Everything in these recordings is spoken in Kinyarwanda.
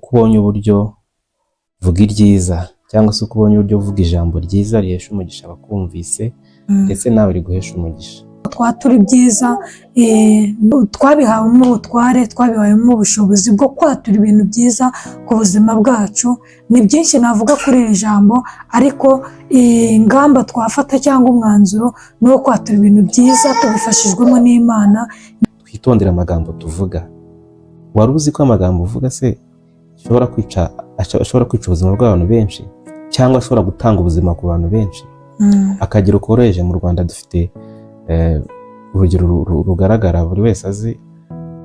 Uko ubonye uburyo vuga iryiza, cyangwa se uko ubonye uburyo vuga ijambo ryiza rihesha umugisha abakumvise, ndetse nawe riguhesha umugisha. Twatura ibyiza, twabihawemo ubutware, twabihawemo ubushobozi bwo kwatura ibintu byiza ku buzima bwacu. Ni byinshi navuga kuri iri jambo, ariko ingamba twafata cyangwa umwanzuro ni uwo kwatura ibintu byiza tubifashijwemo n'Imana. Twitondere amagambo tuvuga. Wari uzi ko amagambo uvuga se ashobora kwica ubuzima bw'abantu benshi, cyangwa ashobora gutanga ubuzima ku bantu benshi? Akagero koroheje, mu Rwanda dufite urugero rugaragara buri wese azi,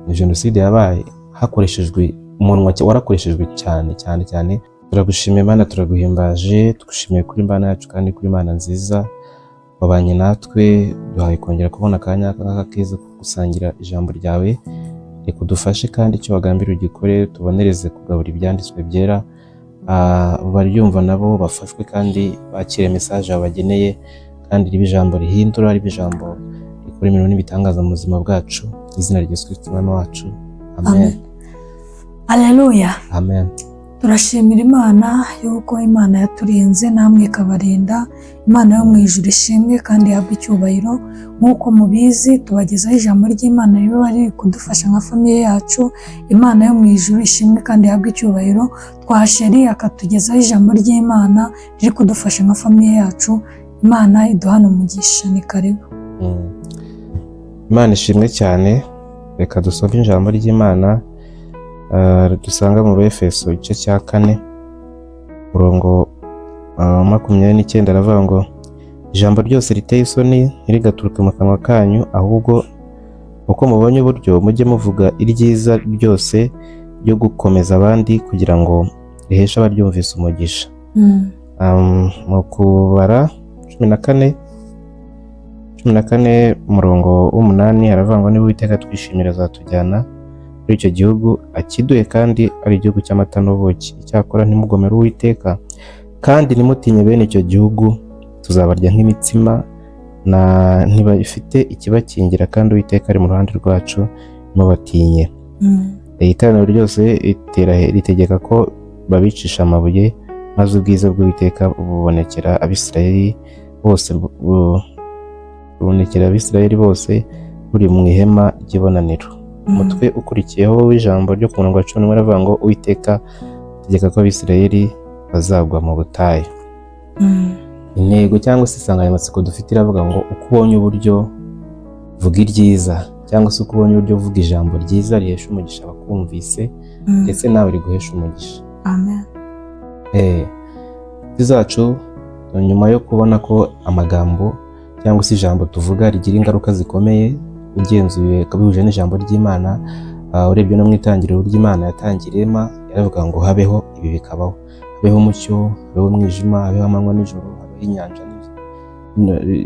ni jenoside yabaye hakoreshejwe umunwa, warakoreshejwe cyane cyane cyane. Turagushimiye Imana, turaguhimbaje, tugushimiye kuri Imana yacu kandi kuri Imana nziza wabanye natwe, duhaye kongera kubona akanya nk'aka keza ko gusangira ijambo ryawe. Reka udufashe kandi icyo wagambiriye ugikore, tubonereze kugabura ibyanditswe byera. Baryumva nabo bafashwe kandi bakire message wabageneye, kandi ribe ijambo rihindura, ribe ijambo rikora imirimo n'ibitangaza mu buzima bwacu. Mu izina rya Yesu Kristo Umwami wacu, amen. Amen. Aleluya. Amen. Turashimira Imana yuko Imana yaturinze, namwe ikabarinda. Imana yo mu ijuru ishimwe kandi ihabwe icyubahiro. Nk'uko mubizi, tubagezaho ijambo ry'Imana riba riri kudufasha nka famille yacu. Imana yo mu ijuru ishimwe kandi ihabwe icyubahiro. Twasheri akatugezaho ijambo ry'Imana riri kudufasha nka famille yacu. Imana iduhana umugisha, ni karibu. Imana ishimwe cyane. Reka dusome ijambo ry'Imana dusanga mu Befeso igice cya 4, umurongo 29. Aravuga ngo: "Ijambo ryose riteye isoni ntirigaturuke mu kanwa kanyu, ahubwo uko mubonye uburyo mujye muvuga iryiza ryose ryo gukomeza abandi, kugira ngo riheshe abaryumvise umugisha." Mu Kubara 14, 14, umurongo w'8, haravuga ngo: "Niba Uwiteka twishimira, azatujyana muri icyo gihugu akiduhe, kandi ari igihugu cy'amata n'ubuki. Icyakora ntimugomere Uwiteka kandi ntimutinye bene icyo gihugu, tuzabarya nk'imitsima na ntibafite ikibakingira, kandi Uwiteka ari mu ruhande rwacu, ntimubatinye." Iteraniro ryose ritegeka ko babicisha amabuye, maze ubwiza bw'Uwiteka bubonekera Abisirayeli bose, bubonekera Abisirayeli bose buri mu ihema ry'ibonaniro. Umutwe ukurikiyeho w'ijambo ryo ku murongo wa 11 aravuga ngo: "Uwiteka ategeka ko Abisirayeli bazagwa mu butayu." Intego cyangwa se insanganyamatsiko dufite iravuga ngo: uko ubonye uburyo vuga iryiza, cyangwa se uko ubonye uburyo vuga ijambo ryiza rihesha umugisha abakumvise, ndetse nawe riguhesha umugisha. Amen. Inshuti zacu, nyuma yo kubona ko amagambo cyangwa se ijambo tuvuga rigira ingaruka zikomeye, ugenzuye bihuje n'ijambo ry'Imana, urebye no mu itangiriro ry'Imana yatangiye irema, yaravuga ngo: "Habeho ibi," bikabaho. Habeho umucyo, habeho umwijima, habeho amanywa n'ijoro, habeho inyanja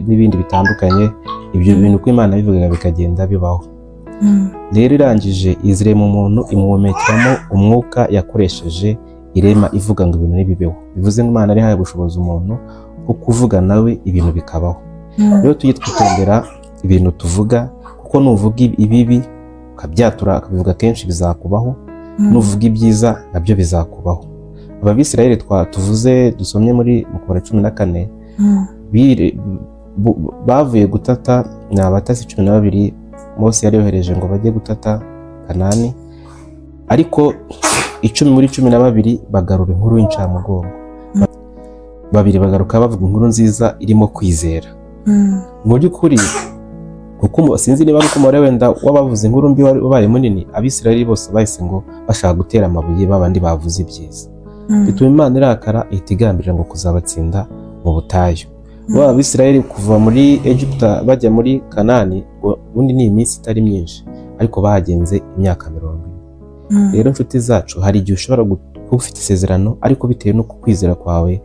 n'ibindi bitandukanye. Ibyo bintu uko Imana bivugaga bikagenda bibaho. Rero irangije izirema umuntu, imuhumekeramo umwuka yakoresheje irema, ivuga ngo: "Ibintu ntibibeho." Bivuze ngo Imana yari ubushobozi umuntu bwo kuvuga nawe ibintu bikabaho. Rero tujye twitondera ibintu tuvuga, kuko nuvuga ibibi ukabyatura, ukabivuga kenshi, bizakubaho. Nuvuga ibyiza nabyo bizakubaho. Aba Bisirayeli tuvuze, dusomye muri mu Kubara 14, bavuye gutata. Ni abatasi 12 Mose yari yohereje ngo bajye gutata Kanani, ariko 10 muri 12 bagarura inkuru y'incamugongo, babiri bagaruka bavuga inkuru nziza irimo kwizera. Mu by'ukuri, kuko sinzi niba ari uko umubare wenda w'abavuze inkuru mbi wari wabaye munini, Abisirayeli bose bahise ngo bashaka gutera amabuye babandi bavuze ibyiza, bituma Imana irakara, ihita igambirira ngo kuzabatsinda mu butayu. Bo Abisirayeli kuva muri Egiputa bajya muri Kanani ngo ubundi ni iminsi itari myinshi, ariko bahagenze imyaka 40. Rero inshuti zacu, hari igihe ushobora kuba ufite isezerano, ariko bitewe n'uko kwizera kwawe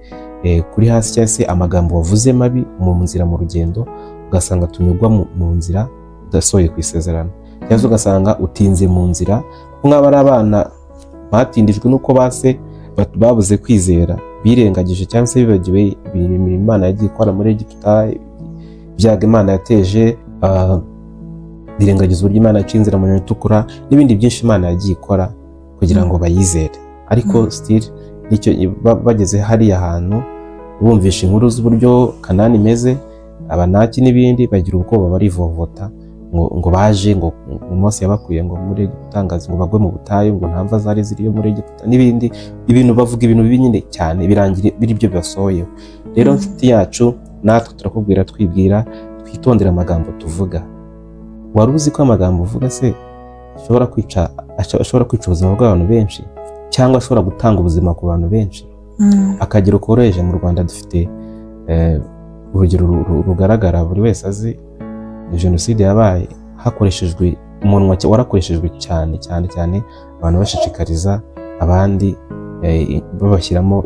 kuri hasi, cyangwa se amagambo wavuze mabi mu nzira, mu rugendo, ugasanga tunyurwa mu nzira udasohoye ku isezerano, cyangwa se ugasanga utinze mu nzira, kuko nk'aba ari abana batindijwe n'uko base babuze kwizera, birengagije cyangwa se bibagiwe imirimo Imana yagiye ikora muri Egiputa, ibyago Imana yateje, birengagiza uburyo Imana yaciye inzira mu Nyanja Itukura n'ibindi byinshi Imana yagiye ikora kugira ngo bayizere. Ariko still nicyo bageze hariya hantu, bumvisha inkuru z'uburyo Kanani imeze, Abanaki n'ibindi, bagira ubwoba, barivovota ngo baje ngo Mose yabakuye ngo muri Egiputa, ngo bagwe mu butayu, ngo nta mva zari ziriyo muri Egiputa n'ibindi ibintu, bavuga ibintu bibi nyine cyane, birangira biri byo bibasohoyeho. Rero nshuti yacu, natwe turakubwira, twibwira, twitondere amagambo tuvuga. Wari uzi ko amagambo uvuga se ashobora kwica ubuzima bw'abantu benshi, cyangwa ashobora gutanga ubuzima ku bantu benshi? Akagero koroheje, mu Rwanda dufite urugero rugaragara buri wese azi, ni jenoside yabaye hakoreshejwe umunwa, warakoreshejwe cyane cyane cyane, abantu bashishikariza abandi, babashyiramo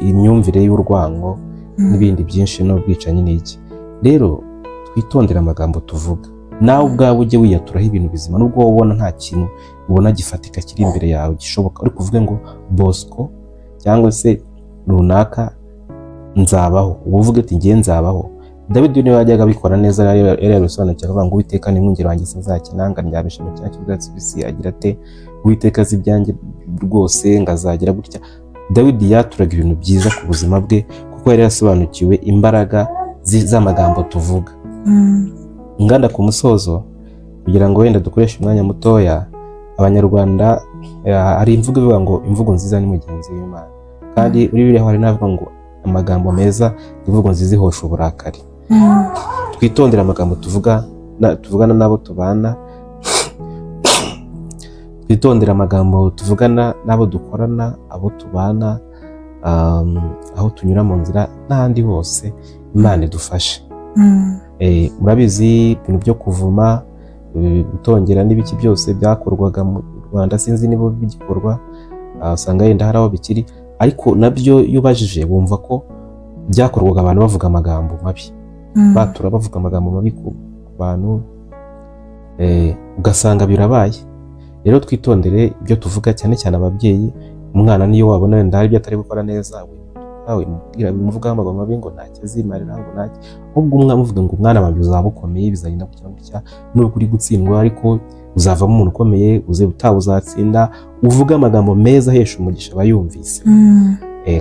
imyumvire y'urwango n'ibindi byinshi n'ubwicanyi n'iki. Rero twitondere amagambo tuvuga. Nawe ubwawe ujye wiyaturaho ibintu bizima, nubwo wowe ubona nta kintu ubona gifatika kiri imbere yawe gishoboka, ariko uvuge ngo Bosco cyangwa se runaka nzabaho, uba uvuge ati ngiye nzabaho. Dawidi niwe wajyaga abikora neza, yari yarabisobanukiwe, akavuga ngo Uwiteka ni mwungeri wanjye sinzakena, ndyamisha mu cyanya cy'ubwatsi bubisi, agira ate, Uwiteka azi ibyanjye rwose, ngo azagira gutya. Dawidi yaturaga ibintu byiza ku buzima bwe, kuko yari yasobanukiwe imbaraga z'amagambo tuvuga. Ngana ku musozo, kugira ngo wenda dukoreshe umwanya mutoya, Abanyarwanda hari imvugo ivuga ngo imvugo nziza ni mugenzi w'Imana, kandi muri Bibiliya hari n'avuga ngo amagambo meza, imvugo nziza ihosha uburakari. Twitondere amagambo tuvuga tuvugana n'abo tubana, twitondere amagambo tuvugana n'abo dukorana, abo tubana, aho tunyura mu nzira n'ahandi hose. Imana idufashe. Murabizi ibintu byo kuvuma, gutongera n'ibiki byose byakorwaga mu Rwanda, sinzi niba bigikorwa, usanga yenda hari aho bikiri, ariko nabyo iyo ubajije wumva ko byakorwaga abantu bavuga amagambo mabi, batura bavuga amagambo mabi ku bantu, ugasanga birabaye. Rero twitondere ibyo tuvuga, cyane cyane ababyeyi. Umwana niyo wabona wenda hari ibyo atari gukora neza, wimutuka, wimubwira, wimuvugaho amagambo mabi ngo ntacyo azimarira, ngo ntacyo, ahubwo umwana uvuga ngo umwana wanjye uzaba ukomeye, bizagenda gutya na gutya, nubwo uri gutsindwa ariko uzavamo umuntu ukomeye, uze utaha uzatsinda. Uvuge amagambo meza ahesha umugisha abayumvise,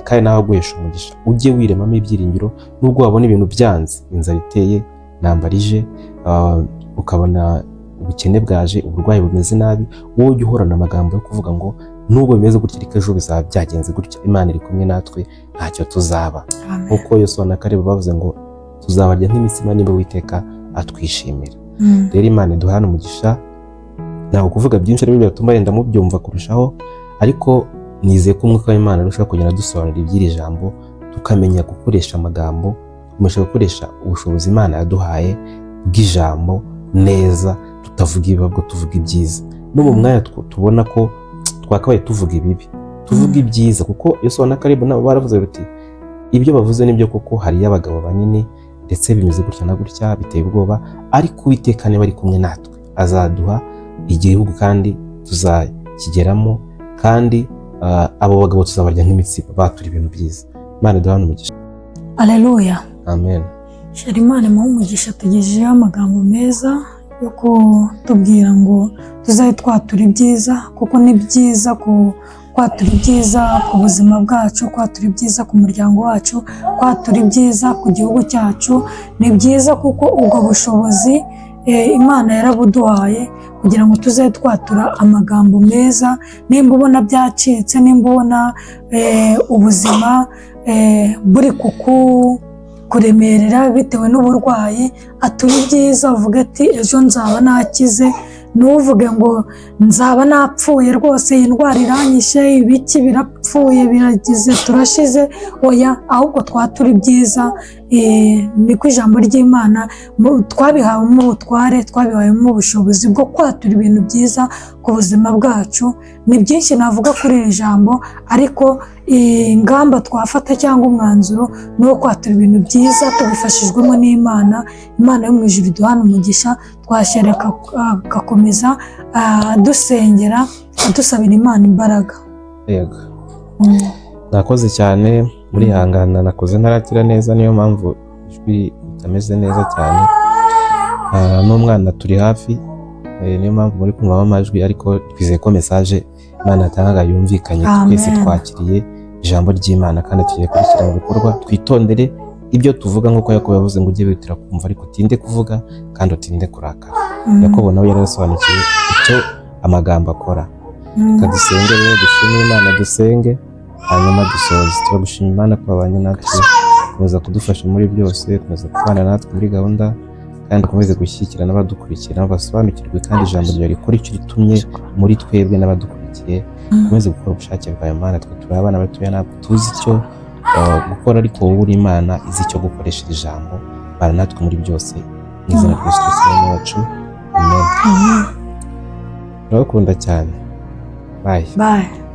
kandi nawe aguhesha umugisha. Ujye wiremamo ibyiringiro nubwo wabona ibintu byanze, inzara iteye, intambara ije, ukabona ubukene bwaje, uburwayi bumeze nabi, wowe ujye uhorana amagambo yo kuvuga ngo nubwo bimeze gutya ariko ejo bizaba byagenze gutya, Imana iri kumwe natwe, ntacyo tuzaba. Amen. Nk'uko Yosuwa na Kalebu bavuze ngo tuzabarya nk'imitsima niba Uwiteka atwishimira. Rero Imana iduhane umugisha. Ntabwo kuvuga byinshi aribyo byatuma yenda mubyumva kurushaho, ariko nizeye ko Umwuka w'Imana arushaho kugenda adusobanurira iby'iri jambo, tukamenya gukoresha amagambo, tukamenya gukoresha ubushobozi Imana yaduhaye bw'ijambo neza, tutavuga ibibi ahubwo tuvuga ibyiza. No mu mwanya tubona ko twakabaye tuvuga ibibi, tuvuga ibyiza, kuko Yosuwa na Kalebu nabo baravuze bati ibyo bavuze nibyo koko, hariyo abagabo banini ndetse bimeze gutya na gutya, biteye ubwoba, ariko Uwiteka niba ari kumwe natwe azaduha igihugu kandi tuzakigeramo, kandi abo bagabo tuzabarya nk'imitsima, batura ibintu byiza. Imana iduhane umugisha. Aleluya. Amen. Shara Imana imuhe umugisha, tugejejeho amagambo meza yo kutubwira ngo tuzabe twatura ibyiza, kuko ni byiza kwatura ibyiza ku buzima bwacu, kwatura ibyiza ku muryango wacu, kwatura ibyiza ku gihugu cyacu. Ni byiza kuko ubwo bushobozi Imana yarabuduhaye kugira ngo tuzabe twatura amagambo meza. Nimba ubona byacitse, nimba ubona ubuzima buri kuremerera bitewe n'uburwayi, atura ibyiza, uvuge ati ejo nzaba nakize. Ntuvuge ngo nzaba napfuye rwose, iyi ndwara iranyishe, ibiki birapfuye, biragize, turashize. Oya, ahubwo twatura ibyiza. Niko ijambo ry'Imana twabihawemo ubutware, twabihawemo ubushobozi bwo kwatura ibintu byiza ku buzima bwacu. Ni byinshi navuga kuri iri jambo, ariko ingamba twafata cyangwa umwanzuro ni uwo kwatura ibintu byiza tubifashijwemo n'Imana. Imana yo mu ijuru iduhane umugisha. Twashyira agakomeza dusengera, adusabira Imana imbaraga. Yego. Nakoze cyane, murihangana, nakoze ntarakira neza, niyo mpamvu ijwi ritameze neza cyane. N'umwana turi hafi, niyo mpamvu muri kumvamo amajwi, ariko twizeye ko message Imana yatangaga yumvikanye. Amen. Twese twakiriye ijambo ry'Imana kandi tugiye kurishyira mu bikorwa. Twitondere ibyo tuvuga, nk'uko Yakobo yavuze ngo ujye wihutira kumva ariko utinde kuvuga kandi utinde kurakara. Yakobo nawe yari yarasobanukiwe icyo amagambo akora. Reka dusenge rero, dushime Imana, dusenge hanyuma dusoze. Turagushima Imana ko wabanye natwe, komeza kudufasha muri byose, komeza kubana natwe muri gahunda, kandi ukomeze gushyigikira n'abadukurikira nabo basobanukirwe, kandi ijambo ryawe rikora icyo ritumye muri twebwe n'abadukurikiye. Ukomeze gukora ubushake bwawe Mana. Twe turi abana batoya, ntabwo tuzi icyo gukora, ariko wowe uri Imana izi icyo gukoresha iri jambo. Bana natwe muri byose, mu izina rya Yesu Kristo Umwami wacu, amen. Amen. Turabakunda cyane, bye. Bye.